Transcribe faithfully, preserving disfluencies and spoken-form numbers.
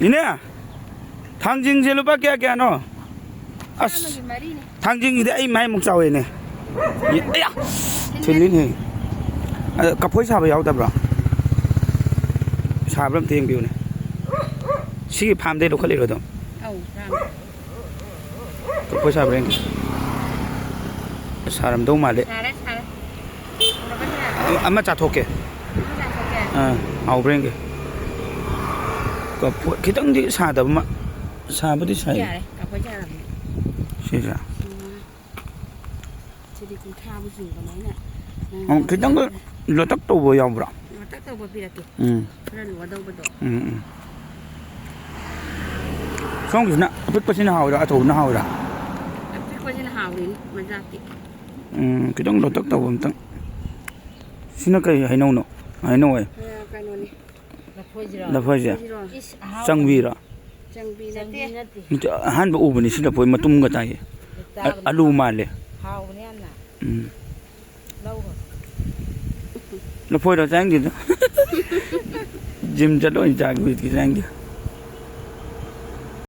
ꯏꯅꯦ, ꯊꯥꯡꯖꯤꯡꯁꯦ ꯂꯨꯄꯥ ꯀꯌꯥ ꯀꯌꯥꯅꯣ? ꯑꯁ, ꯆꯥꯝꯃꯒꯤ ꯃꯔꯤꯅꯦ꯫ ꯊꯥꯡꯖꯤꯡꯁꯤꯗꯤ ꯑꯩ ꯃꯥꯏꯃꯨꯛ ꯆꯥꯎꯋꯦꯅꯦ꯫ ꯑꯌꯥ! ꯊꯤꯜꯂꯤꯅꯦ꯫ ꯑ, ꯀꯐꯣꯏ ꯁꯥꯕ ꯌꯥꯎꯗꯕ꯭ꯔꯣ? ꯁꯥꯕ꯭ꯔꯥ ꯑꯝꯇ ꯌꯦꯡꯕꯤꯌꯨꯅꯦ꯫ ꯁꯤꯒꯤ ꯐꯥꯝꯗꯩ ꯂꯧꯈꯠꯂꯤꯔꯣ ꯑꯗꯨꯝ? ꯑꯧ, ꯐꯥꯝ꯫ ꯀꯐꯣꯏ ꯁꯥꯕ꯭ꯔꯥ ꯌꯦꯡꯒꯦ꯫ ꯁꯥꯔꯝꯗꯧ ꯃꯥꯜꯂꯦ꯫ ꯁꯥꯔꯦ, ꯁꯥꯔꯦ꯫ ꯄꯨꯔꯛꯀꯅꯤ ꯍꯥꯏꯔꯣ? ꯑꯃ, ꯑꯃ ꯆꯥꯊꯣꯛꯀꯦ꯫ ꯑꯃ ꯆꯥꯊꯣꯛꯀꯦ? ꯑꯥ, ꯍꯥꯎꯕ꯭ꯔꯥ ꯌꯦꯡꯒꯦ꯫ ꯀꯐꯣꯏ ꯈꯤꯇꯪꯗꯤ ꯁꯥꯗꯕ ꯃꯥ-, ꯁꯥꯕꯨꯗꯤ ꯁꯥꯏ꯫ ꯌꯥꯔꯦ, ꯀꯐꯣꯏ ꯆꯥꯔꯕꯅꯦ꯫ ꯁꯤꯁꯦ꯫ ꯎꯝ꯫ ꯁꯤꯗꯤ ꯀꯨꯟꯊ꯭ꯔꯥꯕꯨ ꯆꯤꯡꯕꯅꯦ ꯑꯩꯅ, ꯎꯝ, ꯈꯤꯇꯪꯒ ꯂꯣꯇꯛ ꯇꯧꯕ ꯌꯥꯎꯕ꯭ꯔꯥ? ꯂꯣꯇꯛ ꯇꯧꯕ ꯄꯤꯔꯛꯀꯦ꯫ ꯎꯝ꯫ ꯈꯔ ꯂꯣꯗꯧꯕꯗꯣ꯫ ꯎꯝ, ꯎꯝ꯫ ꯁꯣꯝꯒꯤꯁꯤꯅ ꯑꯄꯤꯛꯄꯁꯤꯅ ꯍꯥꯎꯋꯤꯔꯥ, ꯑꯆꯧꯕꯅ ꯍꯥꯎꯋꯤꯔꯥ? ꯑꯄꯤꯛꯄꯁꯤꯅ ꯍꯥꯎꯔꯤꯅꯤ, ꯃꯖꯥꯠꯇꯤ꯫ ꯎꯝ, ꯈꯤꯇꯪ ꯂꯣꯇꯛ ꯇꯧꯕ ꯑꯝꯇꯪ꯫ ꯁꯤꯅ ꯀꯩ ꯍꯩꯅꯧꯅꯣ? ꯍꯩꯅꯧ ꯑꯣꯏ꯫ ꯑ, ꯀꯩꯅꯣꯅꯤ꯫ ꯂꯐꯣꯏꯁꯤꯔꯣ? ꯂꯐꯣꯏꯁꯦ꯫ ꯂꯐꯣꯏꯁꯤꯔꯣ? ꯏꯁ, ꯑꯍꯥꯎꯕꯅꯤ꯫ ꯆꯪꯕꯤꯔꯣ? ꯆꯪꯕꯤ ꯅꯠꯇꯦ꯫ ꯆꯪꯕꯤ ꯅꯠꯇꯦ꯫ ꯅꯠꯇꯦ, ꯑꯍꯥꯟꯕ ꯎꯕꯅꯤ ꯁꯤ ꯂꯐꯣꯏ ꯃꯇꯨꯝꯒ ꯇꯥꯏꯌꯦ꯫ ꯑ-, ꯆꯥꯕꯗ ꯑꯂꯨ ꯃꯥꯜꯂꯦ꯫ ꯍꯥꯎꯕꯅꯦ ꯌꯥꯝꯅ꯫ ꯎꯝ꯫ ꯂꯧꯔꯣ꯫ ꯂꯐꯣꯏꯔꯣ ꯆꯥꯅꯤꯡꯗꯦꯗ꯫ ꯖꯤꯝ ꯆꯠꯂ ꯑꯣꯏꯅ ꯆꯥꯒꯦ, ꯍꯧꯖꯤꯛꯇꯤ ꯆꯥꯅꯤꯡꯗꯦ꯫